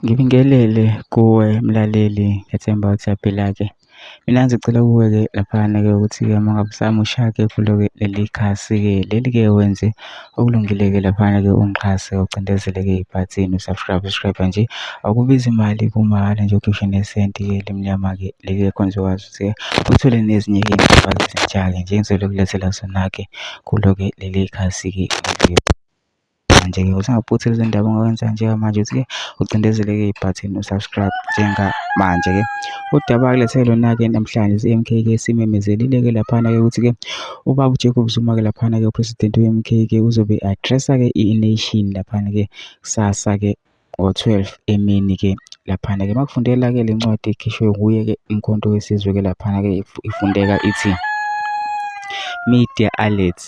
Ngibingelele kuwe mlaleli, ngethemba ukuthi uyaphila-ke. Mina ngizocela kuwe-ke laphayana-ke ukuthi-ke uma ngabe usamusha-ke kulo-ke leli khasi-ke leli-ke wenze okulungile-ke laphayana-ke ungixhase ucindezele-ke ibhathini u-subscribe, subscribe nje akubizi imali kumahhala nje ukhishwe nesenti-ke elimnyama-ke leli khona uzokwazi ukuthi-ke uthole nezinye-ke iy'ndaba ezintsha-ke nje engizobe ngikulethela zona-ke kulo-ke leli khasi-ke. Manje-ke usungaphuthi lezi ndaba ongakwenza njengamanje ukuthi-ke ucindezele-ke ibhathini u-subscribe njengamanje-ke. Udaba akulethe lona-ke namhlanje i-M_K-ke simemezelile-ke laphana-ke ukuthi-ke ubaba uJacob Zuma-ke laphana-ke u-president we-M_K-ke uzobe e-address-a-ke i-nation laphana-ke kusasa-ke ngo-12 emini-ke laphana-ke. Makufundela-ke le ncwadi ekhishwe nguye-ke uMkhonto weSizwe-ke laphana-ke ifundeka ithi, Media Alert,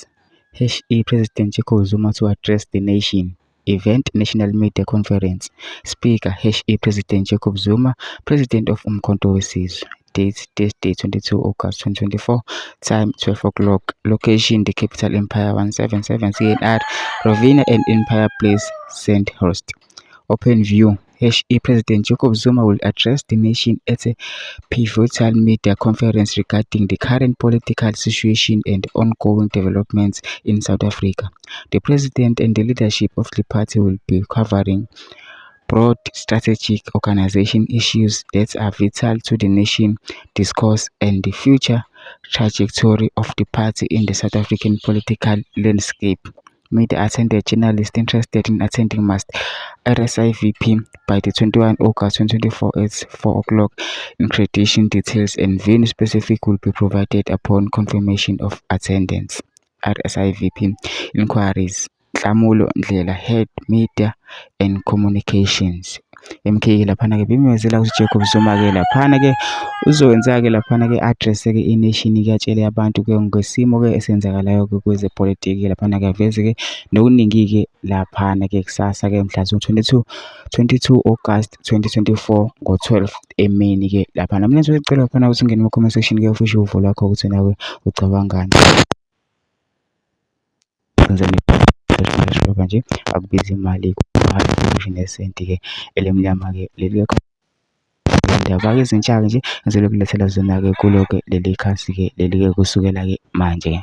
HE President Jacob Zuma to address the nation. Event National Media Conference. Speaker HE President Jacob Zuma, President of Umkhonto weSizwe. Date Thursday 22 August 2024. Time 12 o'clock. Location The Capital Empire 177 CNR, Rovina and Empire Place, Sandhurst. Open view. HE President Jacob Zuma will address the nation at a pivotal media conference regarding the current political situation and ongoing developments in South Africa. The president and the leadership of the party will be covering broad strategic organization issues that are vital to the nation discourse and the future trajectory of the party in the South African political landscape. Media attended journalists interested in attending must RSVP by the 21 August 2024 at 4 o'clock. Accreditation details and venue specific will be provided upon confirmation of attendance. RSVP inquiries. Nhlamulo Ndhlela, Head Media and Communications. MK laphana-ke bimemezela ukuthi Jacob Zuma-ke laphana-ke uzowenza-ke laphana-ke address-ke i-nation-ke atshele abantu-ke ngesimo-ke esenzakalayo-ke kwezepolitiki laphana-ke aveze-ke nokuningi-ke laphana-ke kusasa-ke mhla ziwu-22 22 August 2024 ngo-12 emini-ke laphana. Mina ngizocela laphana ukuthi ungene kuma-comment section-ke ufishe uvo lwakho ukuthi nawe ucabangani. Nje akubizi imali ngisho nesenti-ke elimnyama-ke leli indaba-ke ezintsha-ke nje engizobe ngikulethela zona-ke kulo-ke leli khasi-ke leli-ke kusukela-ke manje.